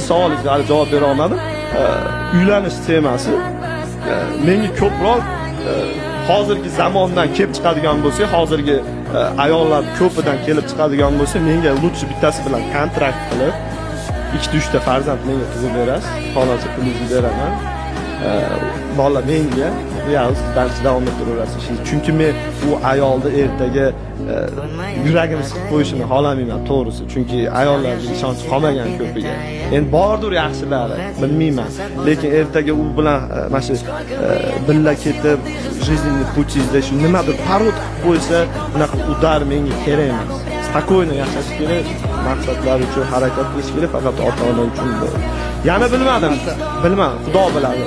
Savolingizga hali javob bera olmadim. Uylanish temasi menga ko'proq hozirgi zamondan kelib chiqadigan bo'lsak, hozirgi ayollar ko'pidan kelib chiqadigan bo'lsa, menga лучше bittasi bilan kontrakt qilib, ikkita, uchta farzand menga tug'ib berasiz, xohlasa pulingizni beraman. Bola menga, ya siz дальше davom ettiraverasiz ishingizni. Chunki men u ayolni ertaga yuragini siqib qo'yishini xohlamayman, to'g'risi. Chunki ayollarga ishonch qolmagan ko'piga. Endi bordir yaxshilari, bilmayman, lekin ertaga u bilan mana shu birga ketib, жизненный путь ingizda shu nimadir parod qilib qo'ysa, unaqa удар menga kerak emas. Спокойно yashash kerak, maqsadlar uchun harakat qilish kerak, faqat ota ona uchun bo'ldi. Yana bilmadim, bilmadim, Xudo biladi.